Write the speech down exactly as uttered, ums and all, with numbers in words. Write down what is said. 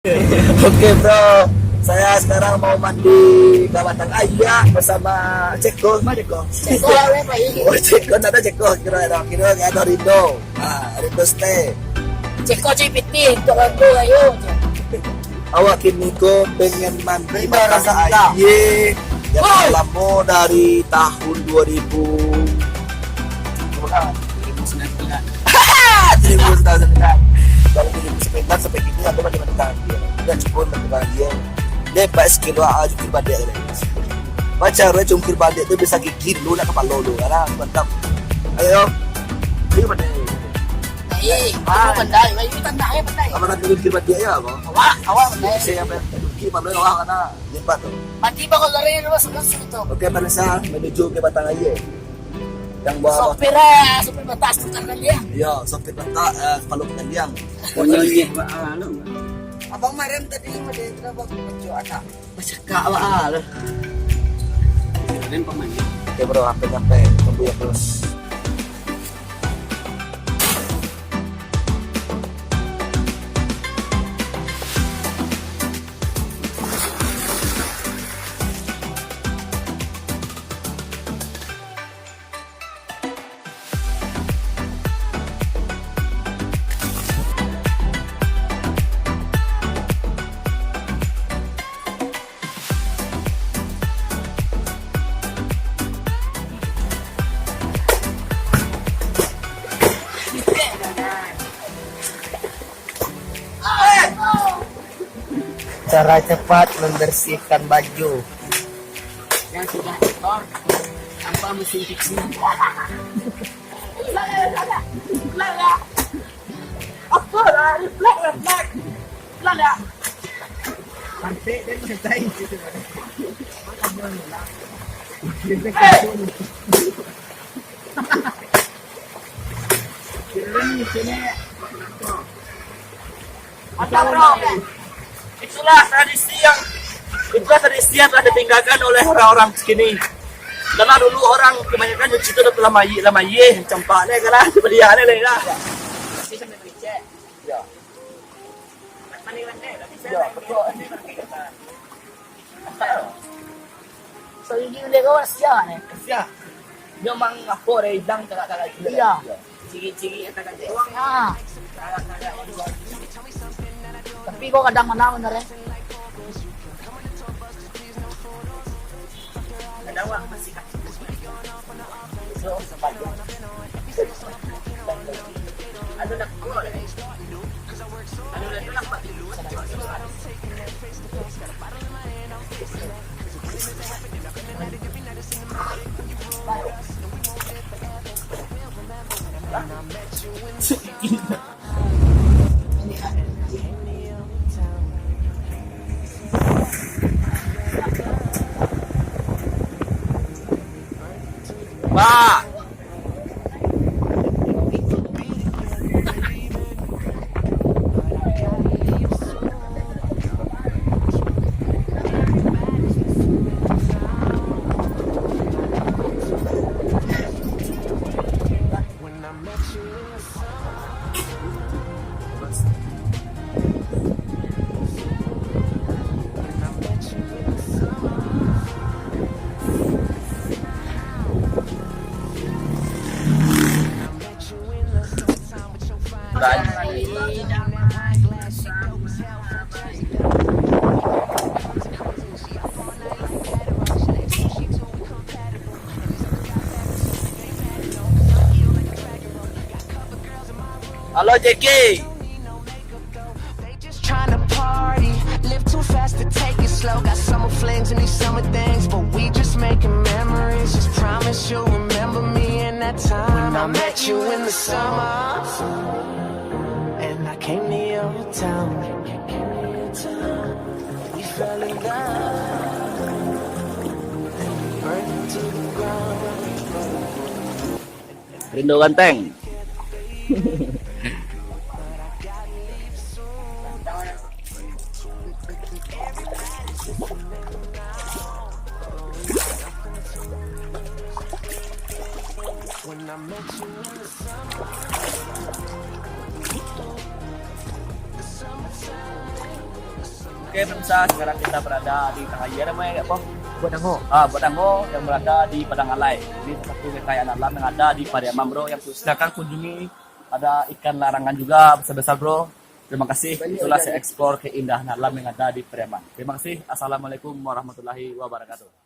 Oke, bro, saya sekarang mau mandi ke Batang Aia bersama Ceko. Mana Ceko? Ceko lah, weh, Pak. Oh, Ceko, tak ada Ceko. Kira ada, kira ada Rindo. Ah, Rindo Stay. Ceko C P T untuk aku, ayo. Awak kini ko pengen mandi Batang Aia yang lamo dari tahun dua ribu. Dua ribu sembilan belas. Dua ribu sembilan belas. Dari dua ribu sembilan belas sampai kini aku masih mandi Batang Aia. Udah cukup mandi Batang Aia. Dia baik sekilo aja cungkir baliak tadi. Macam orang cungkir baliak tu bisa gigit lu nak kepala lu. Alah, mantap. Ayo. Ayo, pandai. Eh, ah, pandai. Ayo, pandai, pandai. Apa nanti cungkir baliak ya, kau? Awak, awak pandai. Saya apa? Cungkir baliak awak kena lipat tu. Mati bah kalau dari dulu sebelah tu. Oke, pemirsa, menuju ke Batang Aia. Yang bawah. Sopir, eh, sopir batas tu kan dia. Iya, sopir batas, eh, kepala kan dia. Punya nyeh, Pak, anu. Abang Mariam tadi ada kenapa aku kejut anak? Bacakak, Pak, ah, lu. Keren pemain. Oke, bro, hampir nyampe. Tunggu ya, terus. Cara cepat membersihkan baju. Yang sudah kotor tanpa mesin cuci. Apa lah, refleks, refleks. Lah, lah. Sampai dia selesai. Hei! Mantap, bro. Itulah tradisi yang, itulah tradisi yang telah ditinggalkan oleh orang-orang kini. Karena dulu orang kebanyakan nyuci tu dalam aia, dalam aia, campak ni kan lah, baliak ni lah. Ya. Ya, betul. Sahinggo uleh kau sia ni. Sia. Nyo mang apo deh, idang tagak-tagak gilo. Iya. Ciri-ciri yang tagak gilo. Ah. Tapi kau kadang mana bener ya? Kadang wak masih kacik. Pak. Halo, J K. They just tryna party, live too fast to take it slow. Got summer flings and these summer things, but we just making memories. Just promise you'll remember me in that time I met you in the summer, and I came to your town. We fell in love, burning to the ground. Rindu Ganteng. Oke, pemirsa, sekarang kita berada di tengah, iya namanya apa? Buat Dango. Ah, Buat Dango yang berada di Padang Alai. Ini salah satu kekayaan alam yang ada di Pariaman, bro. Yang silakan kunjungi, ada ikan larangan juga besar-besar, bro. Terima kasih. Itulah saya explore keindahan alam yang ada di Pariaman. Terima kasih. Assalamualaikum warahmatullahi wabarakatuh.